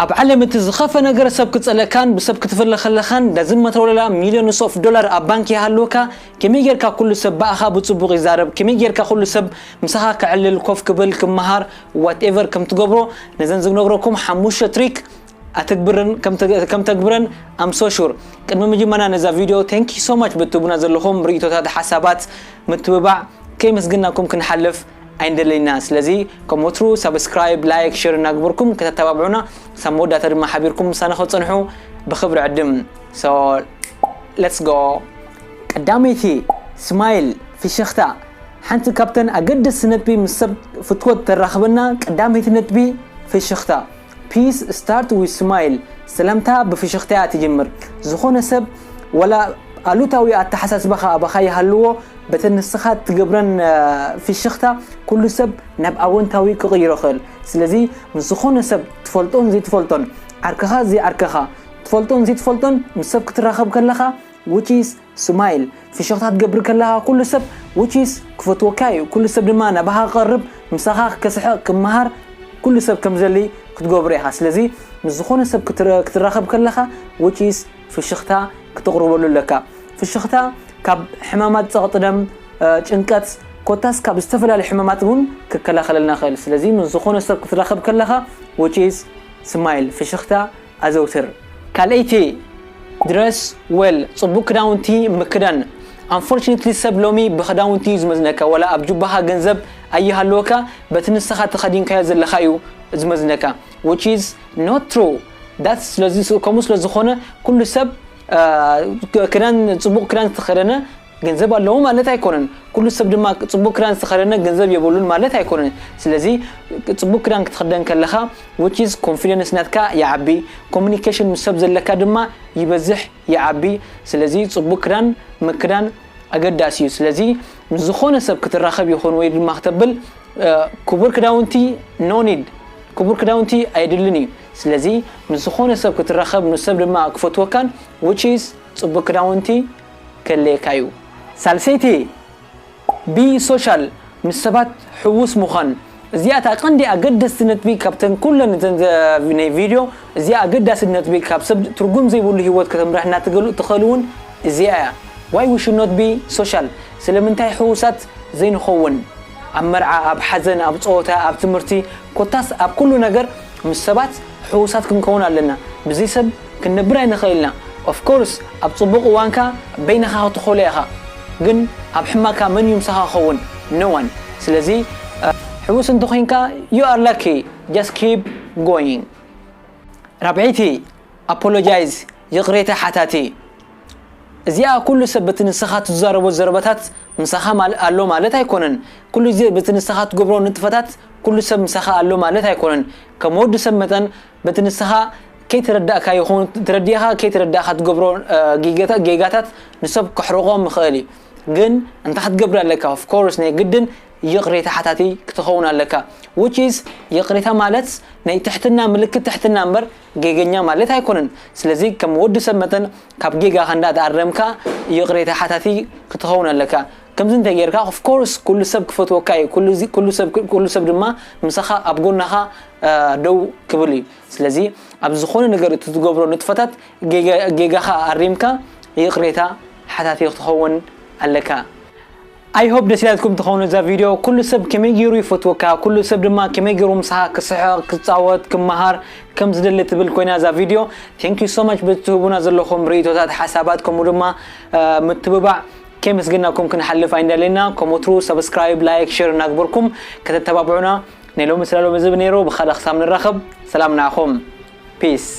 ኣብ ዓለም እቲ ዝኸፈ ነገር ሰብ ክጸለካን ብሰብ ክትፍለ ከለኻን ዳዝን መተወለላ ሚሊዮንስ ኦፍ ዶላር ኣብ ባንክ ይሃልወካ። ከመይ ጌርካ ኩሉ ሰብ ብኣኻ ብጽቡቕ ይዛረብ? ከመይ ጌርካ ኩሉ ሰብ ምሳኻ ክዕልል፣ ኮፍ ክብል፣ ክመሃር፣ ዋትኤቨር ከም ትገብሮ ነዘን ዝነግረኩም ሓሙሽተ ትሪክ ኣተግብርን ከም ተግብረን ኣምሶሹር። ቅድሚ ምጅመና ነዛ ቪድዮ thank you so much ብትቡና ዘለኹም ርእይቶታት፣ ሓሳባት፣ ምትብባዕ ከይመስግናኩም ክንሓልፍ ኣይንደለይና። ስለዚ ከም ወትሩ ሳብስክራይብ፣ ላይክ፣ ሸር እናግበርኩም ከተተባብዑና ሳብ መወዳእታ ድማ ሓቢርኩም ምሳና ክጸንሑ ብኽብሪ ዕድም። So let's go። ቀዳመይቲ፣ ስማይል፣ ፍሽኽታ። ሓንቲ ካብተን ኣገደስቲ ነጥቢ ምስ ሰብ ፍትወት ተራኽበና ቀዳመይቲ ነጥቢ ፍሽኽታ። Peace start with smile። ሰላምታ ብፍሽኽታ እያ ትጅምር። ዝኾነ ሰብ ዋላ ኣሉታዊ ኣተሓሳስባኻ ኣባኻ ይሃልዎ፣ በተን ንስኻ ትገብረን ፍሽኽታ ኩሉ ሰብ ናብ ኣወንታዊ ክቕይሮ ይኽእል። ስለዚ ምስ ዝኾነ ሰብ ትፈልጦን ዘይትፈልጦን፣ ዓርክኻ ዘይዓርክኻ፣ ትፈልጦን ዘይትፈልጦን ምስ ሰብ ክትራኸብ ከለኻ which is smile፣ ፍሽኽታ ትገብር ከለኻ ኩሉ ሰብ which is ክፈትወካ እዩ። ኩሉ ሰብ ድማ ናባኻ ክቐርብ፣ ምሳኻ ክስሕቕ፣ ክመሃር ኩሉ ሰብ ከም ዘሊ ክትገብሮ ኢኻ። ስለዚ ምስ ዝኾነ ሰብ ክትራኸብ ከለኻ which is ፍሽኽታ ክተቕርበሉ ኣለካ። ፍሽኽታ ካብ ሕማማት ጸቕጢ ደም፣ ጭንቀት፣ ኮታስ ካብ ዝተፈላለዩ ሕማማት እውን ክከላኸለልና ይኽእል። ስለዚ ምስ ዝኾነ ሰብ ክትራኸብ ከለኻ which is smile፣ ፍሽኽታ ኣዘውትር። ካልኣይቲ፣ dress well፣ ጽቡቕ ክዳውንቲ ምክዳን። Unfortunately ሰብ ሎሚ ብክዳውንቲ እዩ ዝመዝነካ። ዋላ ኣብ ጁባኻ ገንዘብ ኣይሃለወካ፣ በቲ ንስኻ ተኸዲንካዮ ዘለኻ እዩ ዝመዝነካ። Which is not true። That ስለዚ ከምኡ ስለ ዝኾነ ኩሉ ሰብ ክዳን፣ ጽቡቕ ክዳን ዝተኸደነ ገንዘብ ኣለዎ ማለት ኣይኮነን። ኩሉ ሰብ ድማ ጽቡቕ ክዳን ዝተኸደነ ገንዘብ የብሉን ማለት ኣይኮነን። ስለዚ ጽቡቕ ክዳን ክትኽደን ከለኻ which is confidence ናትካ ይዓቢ፣ communication ምስ ሰብ ዘለካ ድማ ይበዝሕ፣ ይዓቢ። ስለዚ ጽቡቕ ክዳን ምክዳን ኣገዳሲ እዩ። ስለዚ ምስ ዝኾነ ሰብ ክትራኸብ ይኹን ወይ ድማ ክተብል ክቡር ክዳውንቲ no need፣ ክቡር ክዳውንቲ ኣየድልን እዩ። ስለዚ ምስ ዝኾነ ሰብ ክትራኸብ ንሰብ ድማ ክፈትወካን which is ጽቡቕ ክዳውንቲ ከድልየካ እዩ። ሳልሰይቲ፣ be social፣ ምስ ሰባት ሕዉስ ምዃን። እዚኣ እታ ቀንዲ ኣገደስቲ ነጥቢ ካብተን ኩለን እተን ናይ ቪድዮ፣ እዚኣ ኣገዳሲ ነጥቢ ካብ ሰብ ትርጉም ዘይብሉ ህይወት ከተምርሐና ትኽእል እውን እዚኣ እያ። Why we should not be social? ስለምንታይ ሕዉሳት ዘይንኸውን? ኣብ መርዓ፣ ኣብ ሓዘን፣ ኣብ ጸወታ፣ ኣብ ትምህርቲ፣ ኮታስ ኣብ ኩሉ ነገር ምስ ሰባት ሕዉሳት ክንከውን ኣለና። ብዘይ ሰብ ክንነብር ኣይንኽእል ኢና። Of course ኣብ ጽቡቕ እዋንካ በይንኻ ክትኾሎ ኢኻ፣ ግን ኣብ ሕማካ መን እዩ ምሳኻ ክኸውን? No one። ስለዚ ሕዉስ እንተኾይንካ you are lucky, just keep going። ራብዐይቲ፣ apologize፣ ይቕሬታ ሓታቲ። እዚኣ ኩሉ ሰብ በቲ ንስኻ ትዛረቦ ዘረባታት ምሳኻ ኣሎ ማለት ኣይኮነን። ኩሉ ግዜ በቲ ንስኻ ትገብሮ ንጥፈታት ኩሉ ሰብ ምሳኻ ኣሎ ማለት ኣይኮነን። ከም ወዲ ሰብ መጠን በቲ ንስኻ ከይተረዳእካ ይኹን ተረዲእኻ ከይተረዳእካ ትገብሮ ጌጋታት ንሰብ ከሕርቖም ይኽእል እዩ። ግን እንታይ ክትገብር ኣለካ? Of course ናይ ግድን ይቕሬታ ሓታቲ ክትኸውን ኣለካ። Which is ይቕሬታ ማለት ናይ ትሕትና ምልክት ትሕትና እምበር ጌገኛ ማለት ኣይኮነን። ስለዚ ከም ወዲ ሰብ መጠን ካብ ጌጋኻ እንዳተኣረምካ ይቕሬታ ሓታቲ ክትኸውን ኣለካ። ከምዚ እንተ ጌርካ of course ኩሉ ሰብ ክፈትወካ እዩ። ኩሉ ሰብ ድማ ምሳኻ ኣብ ጎናኻ ደው ክብል እዩ። ስለዚ ኣብ ዝኾነ ነገር እቲ ትገብሮ ንጥፈታት ጌጋኻ ኣሪምካ ይቕሬታ ሓታቲ ክትኸውን ኣለካ። I hope ደስ ኢላትኩም ትኸውን እዛ ቪድዮ። ኩሉ ሰብ ከመይ ገይሩ ይፈትወካ፣ ኩሉ ሰብ ድማ ከመይ ገይሩ ምሳኻ ክስሕቕ፣ ክጻወት፣ ክመሃር ከም ዝደሊ ትብል ኮይና እዛ ቪድዮ። Thank you so much በቲ ትህቡና ዘለኹም ርእይቶታት፣ ሓሳባት ከምኡ ድማ ምትብባዕ ከየመስገናኩም ክንሓልፍ ኣይንደለና። ከም ወትሩ subscribe፣ like፣ share እናግበርኩም ከተተባብዑና ናይ ሎሚ ስለ ሎሚ ዝብ ነይሩ። ብኻልእ ክሳብ ንራኸብ ሰላም ንዓኹም። Peace።